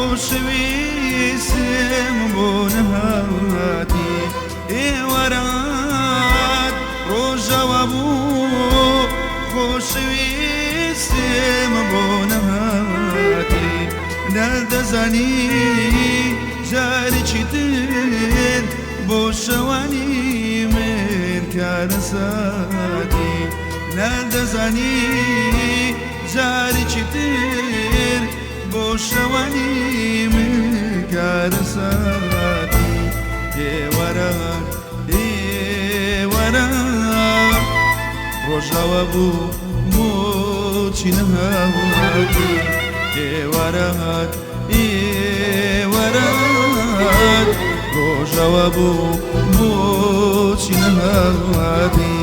خۆشەویستم بۆ نەهاتی. ئێواران ڕۆژاوا بوو، خۆشەویستم بۆ نەهاتی. نەدەزانی جارێکی تر بۆ شەوانی من کارەساتی. نەدەزانی جارێکی تر بۆ شەوانی من کارەساتی. ئێواران ئێواران ڕۆژاوا بوو، بۆچی نەهاتی؟ ئێواران ئێواران ڕۆژاوا بوو، بۆچی نەهاتی؟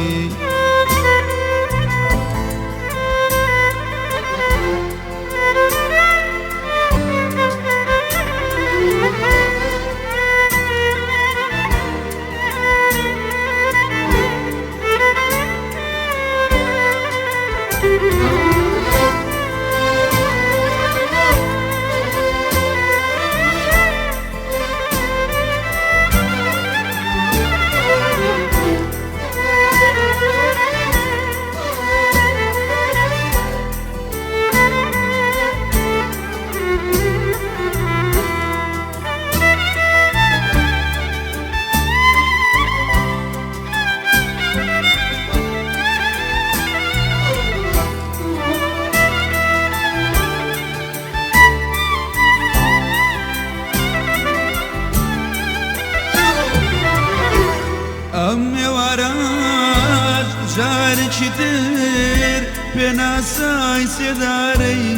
ئەم ئێواران جارێکی تر پێناسای سێدارەی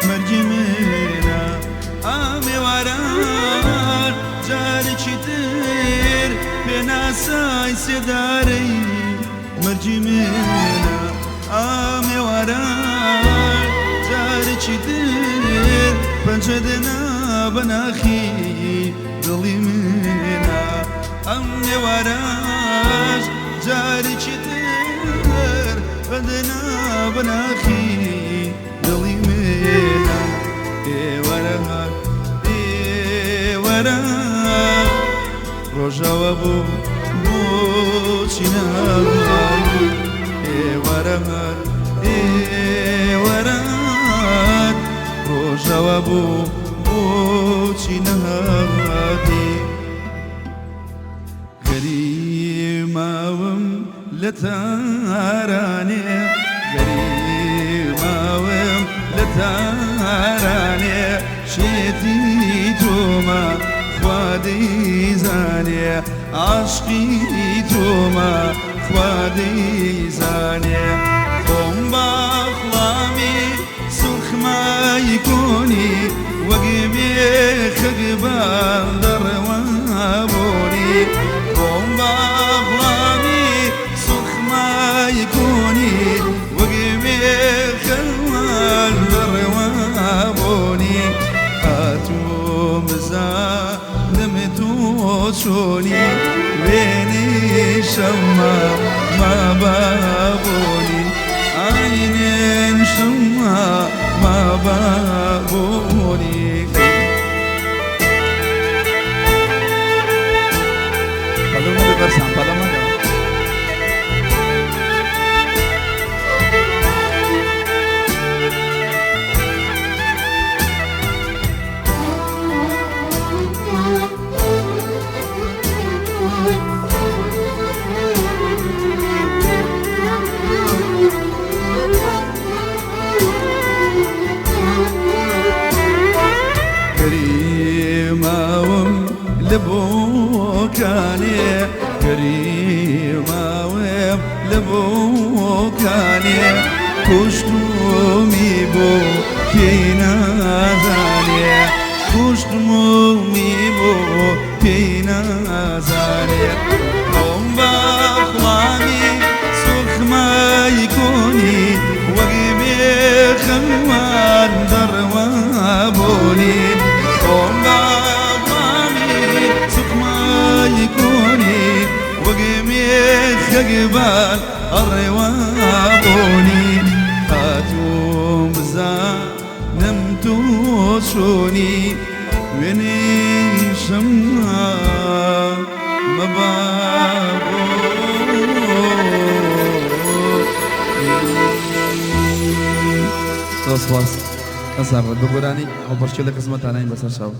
مەرگی منە. ئەم ئێواران جارێکی تر پێناسای سێدارەی مەرگی منە. ئەم ئێواران جارێکی تر پەنجە دێنا بە ناخی دڵی منە. ئەم ئێوارەش جارێکی تر بەدەنا بە ناخی دڵی منە. ئێوارە ئێوارە ڕۆژاوا بوو، بۆچی نەهاتی؟ ئێوارە ئێوارە ڕۆژاوا بوو، بۆچی نەهاتی؟ غەریماوم لە تارانێ، غەریماوم لە تارانێ، شێتی تۆمە خوا دەیزانێ، عاشقی تۆمە خوا دەیزانێ. خۆم باخڵامی سوورخمای کۆنی، وەک بێخەگبان دەڕوابوونی. خۆم باخڵامی سوورخمای کۆنی، وەک بێخەوان دەڕوابوونی. هاتووم بزانم تۆ چۆنی، وێنەی شەممە ما بابۆنی، ئاینێن شەممە ما بابۆنی. پەلەمە بەرسان، پەلەمەکە. گەریماوم لە بۆکانێ، گەریماوم لە بۆکانێ، کوشتومی بۆ پێی نازانێ، کوشتومی بۆ پێی نازانێ. خۆم باخڵامی سوورخمای کۆنی، وەک بێخەوان دەڕوابوونی. خۆم باخڵامی سوورخمای کۆنی، وەک مێخەگبان ئەڕێوابوونی. هاتووم بزانم تۆ چۆنی وێنەی شەممە مەبە بۆ زۆر سپاس. دەستان خۆش. بە گۆرانی هەڵپەڕکێ لە خزمەتانین بەسەر چاو.